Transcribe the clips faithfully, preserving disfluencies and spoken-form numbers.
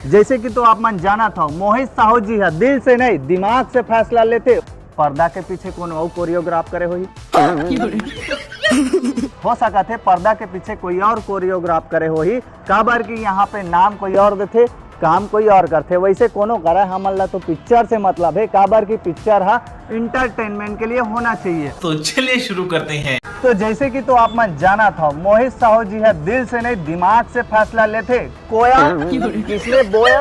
जैसे कि तो आप मन जानत हव, मोहित साहू जी ह दिल से नहीं, दिमाग से फैसला लेथे। पर्दा के पीछे कोनो अउ कोरियोग्राफ करे होही। हो सकत हे पर्दा के पीछे कोई और कोरियोग्राफ करे होही, काबर कि यहाँ पे नाम कोई और देथे, काम कोई और करथे। वैसे कोनो करा, हमन ला तो पिक्चर से मतलब हे, काबर कि पिक्चर हा एंटरटेनमेंट के लिए होना चाहिए। तो चलिए शुरू करते हैं। तो जैसे कि तो आप मन जानत हव, मोहित साहू जी ह दिल से नहीं, दिमाग से फैसला लेथे। कोया किसने बोया,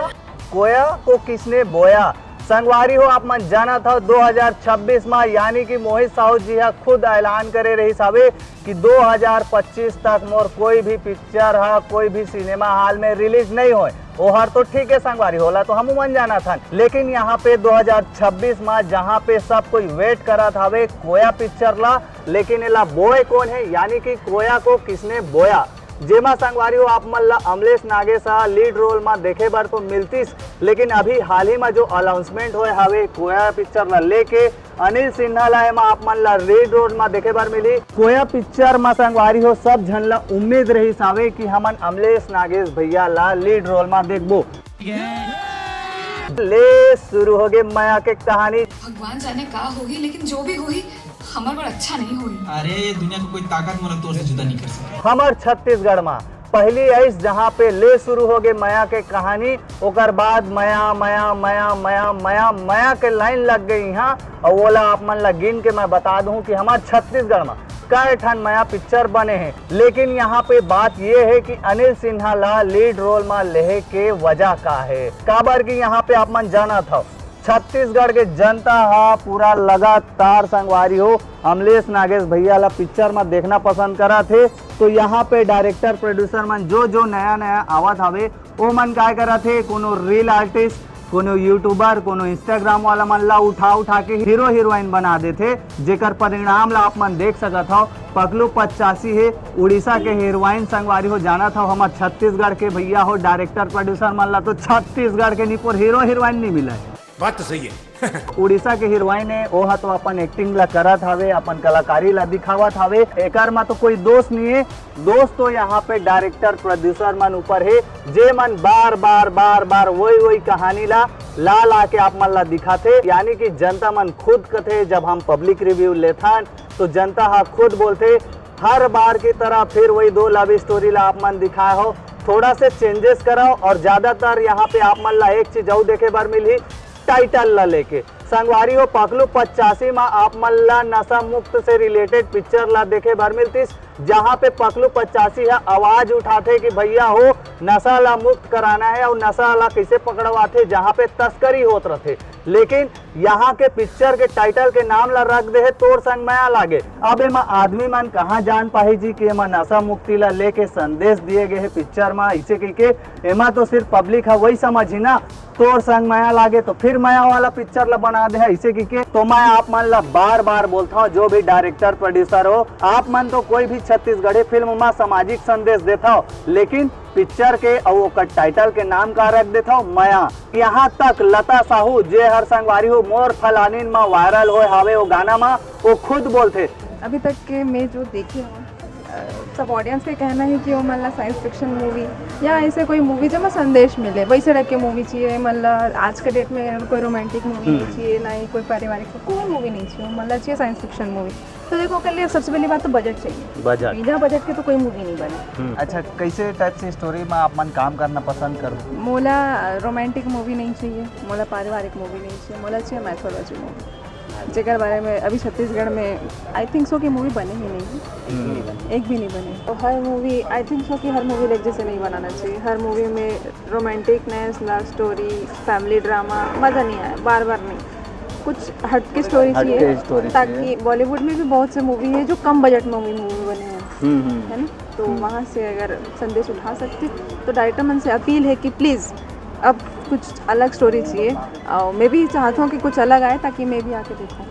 कोया को किसने बोया। संगवारी हो, आप मन जानत हव, दो हज़ार छब्बीस मा, यानी कि मोहित साहू जी ह खुद ऐलान करे रहिस हवे कि दो हज़ार पच्चीस तक मोर कोई भी पिक्चर ह कोई भी सिनेमा हॉल में रिलीज नहीं होय। ओहर तो ठीक है संगवारी हो, ओला तो हमू मन जानत हन, लेकिन यहाँ पे दो हज़ार छब्बीस मा जहाँ पे सब कोई वेट करत हवे कोया पिक्चर ला, लेकिन एला बोए कोन है, यानी कि कोया को किसने बोया, जेमा संगवारी हो आप मन ला अमलेश नागेश ह लीड रोल मा देखे बर तो मिलतिस, लेकिन अभी हाल ही मा जो अनाउंसमेंट होए हवे कोया पिक्चर ला लेके, अनिल सिन्हा ला एमा आप मन ला लीड रोल मा देखे बर मिली। कोया पिक्चर मा संगवारी हो सब झन ला उम्मीद रहिस हवे कि हमन अमलेश नागेश भैया ला लीड रोल मा देखबो। ले शुरू होगे मया के कहानी। भगवान जाने का होही, लेकिन जो भी होही, हमर बर अच्छा नहीं होही। अरे, ये दुनिया के कोई ताकत मोला तोर से जुदा नहीं कर सके। हमर छत्तीसगढ़ मा पहली आइस, जहाँ पे ले शुरू होगे मया के कहानी, ओकर बाद मया, मया, मया, मया, मया, मया के लाइन लग गई यहाँ। और ओला आप मन ला गिन के मैं बता दूं कि हमर छत्तीसगढ़ मा कई ठन मया पिक्चर बने हैं, लेकिन यहाँ पे बात ये है कि अनिल सिन्हा ला लीड रोल मा लेहे के वजह का है, काबर कि यहाँ पे आप मन जानत हव, छत्तीसगढ़ के जनता हा पूरा लगातार संगवारी हो अमलेश नागेश भैया ला पिक्चर मा देखना पसंद करत हे। तो यहाँ पे डायरेक्टर प्रोड्यूसर मन जो जो नया नया आवत हवे, ओ मन काय करत हे, कोनो रील आर्टिस्ट, कोनो यूट्यूबर, कोनो इंस्टाग्राम वाला मन ला उठा उठा के हीरो हीरोइन बना देथे, जेकर परिणाम ला आप मन देख सकत हव। पकलू पचासी हे उड़ीसा के हीरोइन संगवारी हो, जानत हव हमर छत्तीसगढ़ के भैया हो, डायरेक्टर प्रोड्यूसर मन ला तो छत्तीसगढ़ के निपोर हीरो हीरोइन नहीं मिले। बात तो सही है। उड़ीसा के हीरोइन हे, ओह तो अपन एक्टिंग ला करत हवे, अपन कलाकारी ला दिखावत हवे, एकर मा तो कोई दोष नहीं है। दोष तो यहाँ पे डायरेक्टर प्रोड्यूसर मन ऊपर है, जे मन बार बार बार बार वही वही कहानी ला ला ला के आप मन ला दिखाथे, यानी कि जनता मन खुद कथे। जब हम पब्लिक रिव्यू लेथन तो जनता हा खुद बोलथे, हर बार की तरह फिर वही दो लव स्टोरी ला आप मन दिखाए हो, थोड़ा से चेंजेस कराओ। और ज्यादातर यहाँ पे आप मन ला एक चीज अउ देखे बर मिलही, टाइटल ला लेके। संगवारी हो, पकलू पचासी मा आप मन ला नशा मुक्त से रिलेटेड पिक्चर ला देखे बर मिलतिस, जहाँ पे पकलू पचासी हा आवाज उठाथे कि भैया हो, नशा ला मुक्त कराना है और नशा ला कैसे पकड़वाथे, जहाँ पे तस्करी होत रथे। लेकिन यहाँ के पिक्चर के टाइटल के नाम ला रख दे है तोर संग मया लागे। अब एमा आदमी मन कहाँ जान पाही जी कि एमा नशा मुक्ति ला लेके संदेश दिए गए है पिक्चर मा, ऐसे कह के एमा तो सिर्फ पब्लिक है वही समझी ना। तोर संग मया लागे तो फिर मया वाला पिक्चर ला बना दे है, ऐसे कह के। तो मैं आप मन ला बार बार बोलता हूँ, जो भी डायरेक्टर प्रोड्यूसर हो, आप मन तो कोई भी छत्तीसगढ़ी फिल्म मा सामाजिक संदेश देता हो, लेकिन पिक्चर के अउ ओकर टाइटल के नाम का रख देता हो मया। यहाँ तक लता साहू, जे हर संगवारी हो मोर फलानिन मा वायरल होए हावे ओ गाना मा, वो खुद बोलथे। अभी तक के मैं जो देखे हूँ, अ, सब ऑडियंस के कहना है कि वो मन ला साइंस फिक्शन मूवी या ऐसे कोई मूवी जेमा संदेश मिले, वैसे टाइप के मूवी चाहिए। मन ला आज के डेट में कोई रोमांटिक मूवी नहीं हम्म। चाहिए, ना ही कोई पारिवारिक, कोई मूवी नहीं चाहिए। मन ला चाहिए साइंस फिक्शन मूवी। तो देखो, ओकर लिए सबसे पहली बात तो बजट चाहिए। बजट। बिना बजट के तो कोई मूवी नहीं बने। हम्म। अच्छा, कैसे टाइप से स्टोरी में आप मन काम करना पसंद करो? मोला रोमांटिक मूवी नहीं चाहिए, मोला पारिवारिक मूवी नहीं चाहिए, मोला चाहिए मैथोलॉजी मूवी, जेकर बारे में अभी छत्तीसगढ़ में आई थिंक सो कि मूवी बने ही नहीं है। हम्म। एक भी नहीं बने। तो हर मूवी, आई थिंक सो कि हर मूवी एक जैसे नहीं बनाना चाहिए। हर मूवी में रोमांटिकनेस, लव स्टोरी, फैमिली ड्रामा, मज़ा नहीं आया, बार बार नहीं। कुछ हटके स्टोरी हटके चाहिए, स्टोरी ताकि चाहिए। बॉलीवुड में भी बहुत से मूवी है जो कम बजट में मूवी बने हैं, हम्म, हम्म। है ना? तो हम्म। वहाँ से अगर संदेश उठा सकते, तो डायरेक्टर मन से अपील है कि प्लीज़ अब कुछ अलग स्टोरी चाहिए। और मैं भी चाहता हूँ कि कुछ अलग आए, ताकि मैं भी आके देखूँ।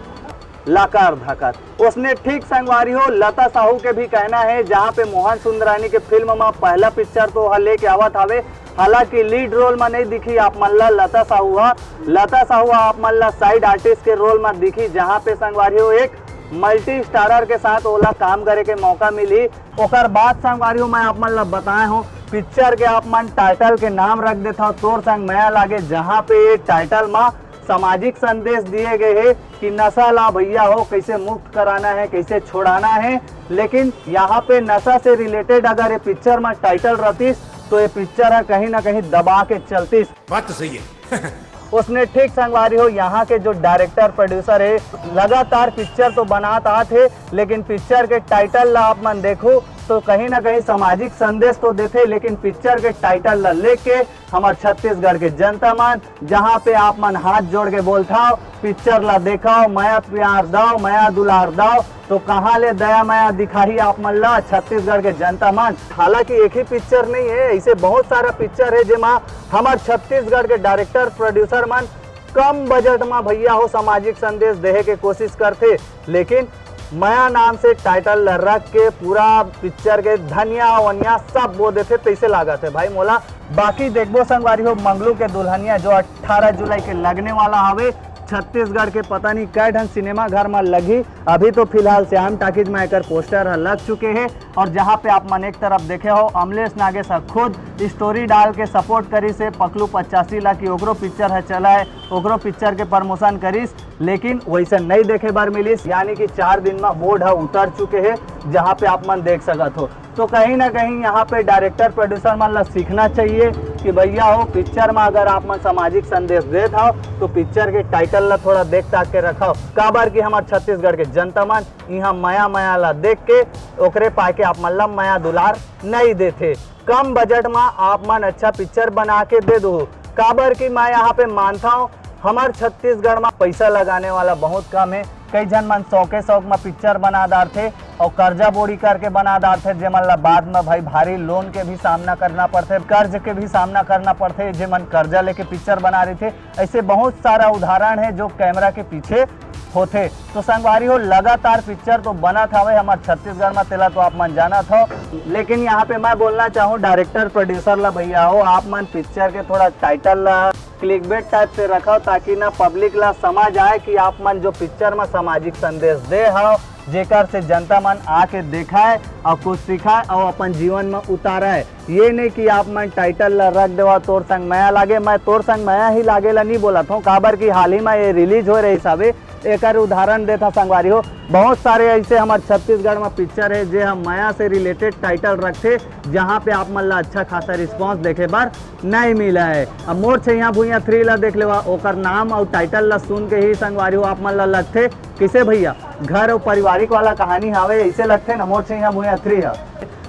लाकार धाकार। उसने ठीक संगवारी हो, लता साहू के भी कहना है, जहाँ पे मोहन सुंदरानी के फिल्म में पहला पिक्चर तो ह लेके आवत हवे, हालांकि लीड रोल में नहीं दिखी आप मन ला लता साहू हा। लता साहू हा आप मन ला साइड आर्टिस्ट के रोल में दिखी, जहाँ पे संगवारी हो एक मल्टी स्टारर के साथ ओला काम करे के मौका मिली। ओकर बाद संगवारी हो, मैं आप मन ला बताए हूँ, पिक्चर के आप मन टाइटल के नाम रख देथव तोर संग मया लागे, जहाँ पे ये टाइटल मा सामाजिक संदेश दिए गए हे कि नशा ला भैया हो कैसे मुक्त कराना है, कैसे छुड़ाना है। लेकिन यहाँ पे नशा से रिलेटेड अगर ये पिक्चर मा टाइटल रहतीस तो ये पिक्चर ह कहीं ना कहीं दबा के चलतीस। बात तो सही है। उसने ठीक संगवारी हो, यहाँ के जो डायरेक्टर प्रोड्यूसर है, लगातार पिक्चर तो बनात आत हे, लेकिन पिक्चर के टाइटल ला आप मन देखो तो कहीं ना कहीं सामाजिक संदेश तो देथे, लेकिन पिक्चर के टाइटल ला लेके हमर छत्तीसगढ़ के जनता मन, जहाँ पे आप मन हाथ जोड़ के बोलथव, पिक्चर ला देखव, मया प्यार दव, मया दुलार दव, तो कहाँ ले दया मया दिखाही आप मन ला छत्तीसगढ़ के जनता मन। हालांकि एक ही पिक्चर नहीं है, ऐसे बहुत सारा पिक्चर है जेमा हमर छत्तीसगढ़ के डायरेक्टर प्रोड्यूसर मन कम बजट मा भैया हो सामाजिक संदेश देहे के कोशिश करथे, लेकिन मया नाम से टाइटल ला रख के पूरा पिक्चर के धनिया वनिया सब बो देथे, तैसे लागत है भाई मोला। बाकी देखबो संगवारी हो, मंगलू के दुल्हनिया जो अट्ठारह जुलाई के लगने वाला हवे, छत्तीसगढ़ के पता नहीं कै ठन सिनेमा घर मा लगही। अभी तो फिलहाल श्याम टाकीज मा एकर पोस्टर ह लग चुके हे, और जहाँ पे आप मन एक तरफ देखे हो, अमलेश नागेश ह खुद स्टोरी डाल के सपोर्ट करिस हे पकलू पचासी ला कि ओकरो पिक्चर ह चला है, ओकरो पिक्चर के प्रमोशन करिस, लेकिन वैसे नहीं देखे बर मिलिस, यानी कि चार दिन में बोर्ड ह उतर चुके हे, जहाँ पे आप मन देख सकत हो। तो कहीं ना कहीं यहाँ पे डायरेक्टर प्रोड्यूसर मन ला सीखना चाहिए कि भैया हो, पिक्चर में अगर आप मन सामाजिक संदेश देत हव तो पिक्चर के टाइटल ला थोड़ा देख ताक के रखव, काबर कि हमार छत्तीसगढ़ के जनता मन यहाँ मया मया ला देख के ओकरे पाके आप मन ला मया दुलार नहीं देथे। कम बजट मा आप मन अच्छा पिक्चर बना के दे दो, काबर कि मैं यहाँ पे मानता हूँ हमार छत्तीसगढ़ मा पैसा लगाने वाला बहुत कम है। कई झन मन शौके शौक मा पिक्चर बना डारथे और कर्जा बोड़ी करके बना डारथे, जेमन ला बाद में भाई भारी लोन के भी सामना करना पड़थे, कर्ज के भी सामना करना पड़थे, जेमन कर्जा लेके पिक्चर बना रही थे। ऐसे बहुत सारा उदाहरण है जो कैमरा के पीछे होथे। तो संगवारी हो, लगातार पिक्चर तो बनत हवे हमार छत्तीसगढ़ में, तेला तो आप मन जानत हो। लेकिन यहाँ पे मैं बोलना चाहूँ डायरेक्टर प्रोड्यूसर ला, भैया हो, आप मन पिक्चर के थोड़ा टाइटल ला क्लिकबेट टाइप से रखो, ताकि ना पब्लिक ला समझ आए कि आप मन जो पिक्चर में सामाजिक संदेश दे हो, जेकर से जनता मन आके देखाए और कुछ सिखाए और अपन जीवन में उताराए। ये नहीं कि आप मन टाइटल ला रख देवा तोर संग मया लागे। मैं तोर संग मया ही लागे ला नहीं बोलत हूँ, काबर कि हाल ही में ये रिलीज हो रही साबे, एकर उदाहरण देथा संगवारी हो। बहुत सारे ऐसे हमारे छत्तीसगढ़ में पिक्चर है जे हम मया से रिलेटेड टाइटल रखते, जहाँ पे आप मन ला अच्छा खासा रिस्पांस देखे बर नहीं मिला है। अब मोर छैया भुइया थ्री ला देख लेवा, ओकर नाम और टाइटल ला सुन के ही संगवारी हो आप मन ला लगथे किसे भैया घर और पारिवारिक वाला कहानी हावे, ऐसे लगथे ना मोर छैया भुइया थ्री है।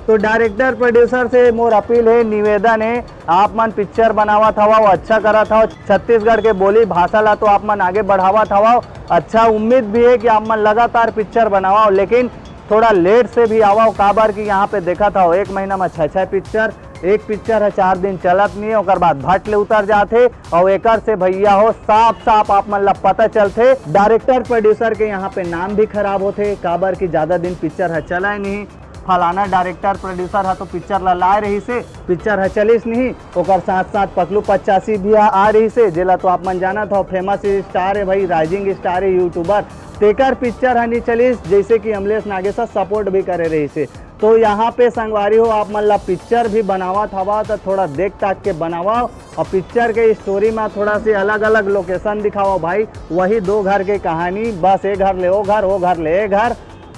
तो डायरेक्टर प्रोड्यूसर से मोर अपील है, निवेदन है, आप मन पिक्चर बनावत हवा, वो अच्छा करत हवा, छत्तीसगढ़ के बोली भाषा ला तो आप मन आगे बढ़ावत हवा। अच्छा उम्मीद भी है कि आप मन लगातार पिक्चर बनावा, लेकिन थोड़ा लेट से भी आवा, काबर कि यहाँ पे देखत हव एक महीना में छह छह पिक्चर, एक पिक्चर है चार दिन चलत नहीं है, ओकर बाद भट ले उतर जाथे। और एकर से भैया हो साफ साफ आप मन ला पता चलथे, डायरेक्टर प्रोड्यूसर के यहाँ पे नाम भी खराब होथे, काबर कि ज्यादा दिन पिक्चर है चला ही नहीं। फलाना डायरेक्टर प्रोड्यूसर ह तो पिक्चर ला लाए रही से, पिक्चर ह चलिस नहीं, ओकर साथ साथ पकलू पचासी भी आ, आ रही से, जेला तो आप मन जानत हो, फेमस स्टार है भाई, राइजिंग स्टार है, यूट्यूबर। तेकर पिक्चर ह नहीं चलिस, जैसे कि अमलेश नागेश सपोर्ट भी करे रही से। तो यहाँ पे संगवारी हो, आप मन ला पिक्चर भी बनावत हवा तो थोड़ा देख ताक के बनावा, और पिक्चर के स्टोरी में थोड़ा सी अलग अलग लोकेशन दिखावा भाई। वही दो घर के कहानी, बस ए घर ले ओ घर, ओ घर ले ए घर,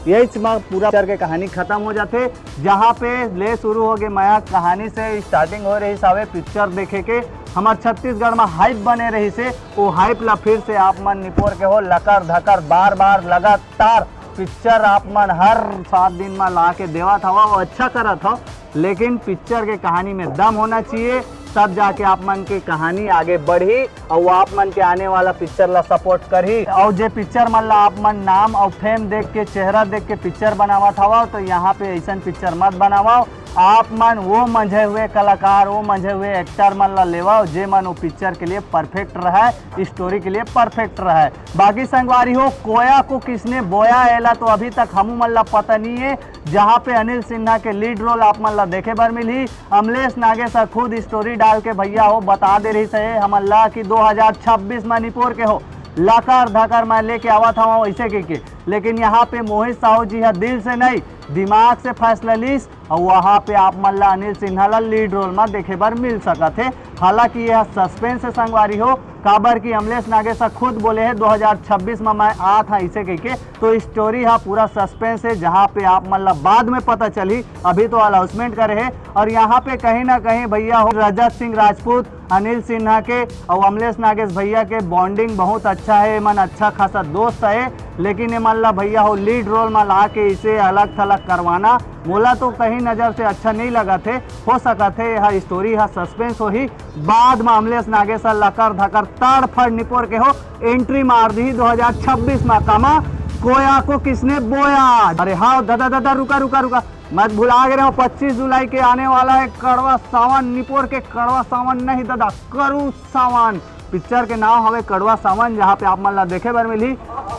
यही मा पूरा पिक्चर के कहानी खत्म हो जाथे। जहाँ पे ले शुरू हो गए मया कहानी से स्टार्टिंग हो रही सावे पिक्चर देखे के, हमार छत्तीसगढ़ में हाइप बने रही से, वो हाइप ला फिर से आप मन निपोर के हो लकर धकर बार बार लगातार पिक्चर आप मन हर सात दिन में ला के देवत हवा, वो अच्छा करत हो, लेकिन पिक्चर के कहानी में दम होना चाहिए, तब जाके आप मन के कहानी आगे बढ़ी और वो आप मन के आने वाला पिक्चर ला सपोर्ट करही। और जे पिक्चर मन ला आप मन नाम और फेम देख के, चेहरा देख के पिक्चर बनावत हवा, तो यहाँ पे ऐसन पिक्चर मत बनावा। आप मन वो मंझे हुए कलाकार, वो मंझे हुए एक्टर मन ला लेवा, जे मन वो पिक्चर के लिए परफेक्ट रहे, स्टोरी के लिए परफेक्ट रहे। बाकी संगवारी हो, कोया को किसने बोया, एला तो अभी तक हमू मन ला पता नहीं है। जहाँ पे अनिल सिन्हा के लीड रोल आप मन ला देखे बर मिलही। अमलेश नागेश ह खुद स्टोरी डाल के भैया हो बता दे रही से हमन ला कि दो हज़ार छब्बीस में निपोर के हो लकर धकर मैं लेके आवत हवं ऐसे के, के। लेकिन यहाँ पे मोहित साहू जी ह दिल से नहीं, दिमाग से फैसला लिस, अउ वहाँ पे आप मन ला अनिल सिन्हा ला लीड रोल में देखे बर मिल सकत हे। हालांकि यह सस्पेंस है संगवारी हो, काबर कि अमलेश नागेश ह खुद बोले है दो हज़ार छब्बीस में मैं आत हा इसे कह के। तो स्टोरी हा पूरा सस्पेंस है, जहाँ पे आप मन ला बाद में पता चली, अभी तो अनाउंसमेंट करे है। और यहाँ पे कहीं ना कहीं भैया हो रजत सिंह राजपूत, अनिल सिन्हा के और अमलेश नागेश भैया के बॉन्डिंग बहुत अच्छा है, एमन अच्छा खासा दोस्त है। लेकिन एमन ला भैया हो लीड रोल में ला के इसे अलग थलग करवाना मोला तो कहीं नजर से अच्छा नहीं लगत हे। हो सकत हे यह स्टोरी हा सस्पेंस होही, बाद में अमलेश नागेश ह लकर धकर तड़ फड़ निपोर के हो एंट्री मार दी दो हज़ार छब्बीस में। कामा कोया को किसने बोया? अरे हाँ दादा दादा, रुका रुका रुका, मत भुला गे रहो, पच्चीस जुलाई के आने वाला है कड़वा सावन। निपोर के कड़वा सावन नहीं दादा, करू सावन। पिक्चर के नाम हवे कड़वा सावन, जहाँ पे आप मन ला देखे बर मिलही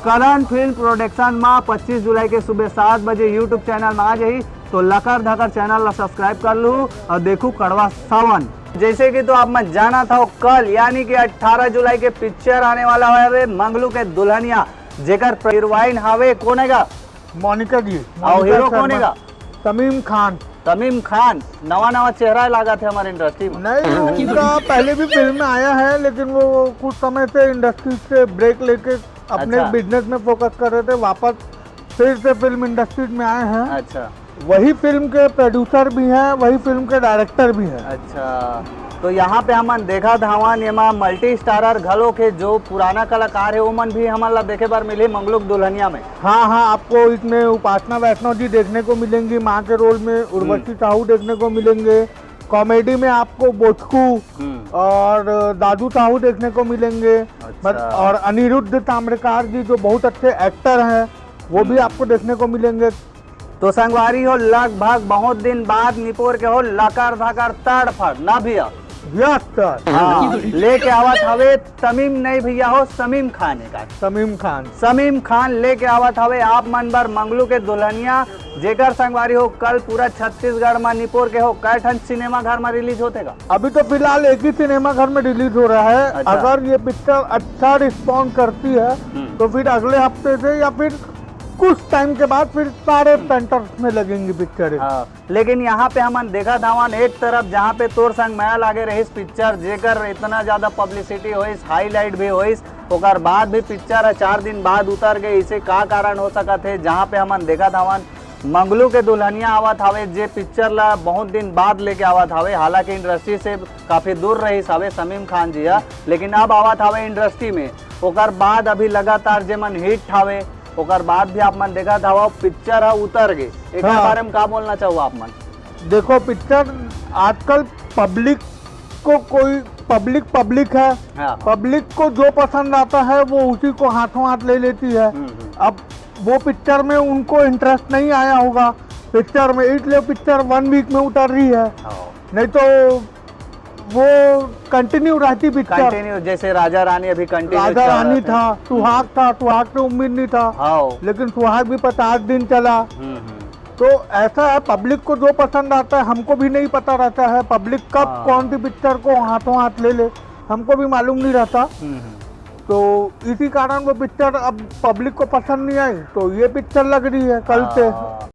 करण फिल्म प्रोडक्शन में पच्चीस जुलाई के सुबह सात बजे यूट्यूब चैनल में आ जाही। तो लकर धकर चैनल ला सब्सक्राइब कर लू और देखू कड़वा सावन। जैसे कि तो आप मन जानत हो, कल यानी कि अठारह जुलाई के पिक्चर आने वाला हवे मंगलू के दुल्हनिया, जेकर हीरोइन हवे कोन हेगा? मोनिका जी। और मोनिका हीरो कोन शर्मा। हेगा? तमीम खान। तमीम खान, नवा नवा चेहरा लागत है हमारे इंडस्ट्री में। नहीं, उनका पहले भी फिल्म में आया है, लेकिन वो कुछ समय से इंडस्ट्री से ब्रेक लेके अपने अच्छा। बिजनेस में फोकस कर रहे थे, वापस फिर से फिल्म इंडस्ट्री में आए हैं। अच्छा। वही फिल्म के प्रोड्यूसर भी हैं, वही फिल्म के डायरेक्टर भी हैं। अच्छा, तो यहाँ पे हमन देखत हवन, एमा मल्टी स्टारर घलो के जो पुराना कलाकार है, ओमन भी हमन ला देखे बर मिलही मंगलू के दुल्हनिया में। हाँ हाँ, आपको इसमें उपासना वैष्णव जी देखने को मिलेंगी माँ के रोल में, उर्वशी हम्म। साहू देखने को मिलेंगे, कॉमेडी में आपको बोचकू हम्म। और दादू साहू देखने को मिलेंगे। अच्छा। मत-, और अनिरुद्ध ताम्रकार जी जो बहुत अच्छे एक्टर हैं, वो भी हम्म। आपको देखने को मिलेंगे। तो संगवारी हो, लगभग बहुत दिन बाद निपोर के हो लकर धकर तड़फड़ ना भैया। Yes sir. हाँ, लेके आवत हवे तमीम नहीं भैया हो, समीम खान एकर। समीम खान। समीम खान लेके आवत हवे आप मन बर मंगलू के दुल्हनिया, जेकर संगवारी हो कल पूरा छत्तीसगढ़ में निपोर के हो कै ठन सिनेमा घर में रिलीज होथे गा? अभी तो फिलहाल एक ही सिनेमा घर में रिलीज हो रहा है। अच्छा। अगर ये पिक्चर अच्छा रिस्पॉन्स करती है हम्म। तो फिर अगले हफ्ते से या फिर कुछ टाइम के बाद फिर सारे सेंटर्स में लगेंगी पिक्चरें। हाँ, लेकिन यहाँ पे हमन देखत हवन एक तरफ जहाँ पे तोर संग मया लागे रहिस पिक्चर, जेकर इतना ज्यादा पब्लिसिटी होइस, हाईलाइट भी होइस, ओकर बाद भी पिक्चर ह चार दिन बाद उतर गए, इसे का कारण हो सकत हे? जहाँ पे हमन देखत हवन मंगलू के दुल्हनिया आवत हवे, जे पिक्चर ला बहुत दिन बाद लेके आवत हवे, हालांकि इंडस्ट्री से काफी दूर रहिस हवे समीम खान जी ह, लेकिन अब आवत हवे इंडस्ट्री में। ओकर बाद अभी लगातार जे मन हिट हवे, ओकर बाद भी आप मन देखत हवव पिक्चर ह उतर गे, एकर हाँ। बारे में का बोलना चाहू आप मन? देखो पिक्चर आजकल पब्लिक को कोई पब्लिक पब्लिक है, हाँ। पब्लिक को जो पसंद आता है वो उसी को हाथों हाथ ले लेती है। हम्म, हम्म। अब वो पिक्चर में उनको इंटरेस्ट नहीं आया होगा पिक्चर में, इसलिए पिक्चर वन वीक में उतर रही है, हाँ। नहीं तो वो कंटिन्यू रहती पिक्चर। कंटिन्यू, जैसे राजा रानी अभी कंटिन्यू राजा चल रहा रानी था। था, सुहाग था, सुहाग से उम्मीद नहीं था, हाँ। लेकिन सुहाग भी पचास दिन चला। हम्म, हम्म। तो ऐसा है, पब्लिक को जो पसंद आता है, हमको भी नहीं पता रहता है पब्लिक कब हाँ। कौन सी पिक्चर को हाथों हाथ ले ले, हमको भी मालूम नहीं रहता। हम्म, हम्म। तो इसी कारण वो पिक्चर अब पब्लिक को पसंद नहीं आई, तो ये पिक्चर लग रही है कल से। हाँ।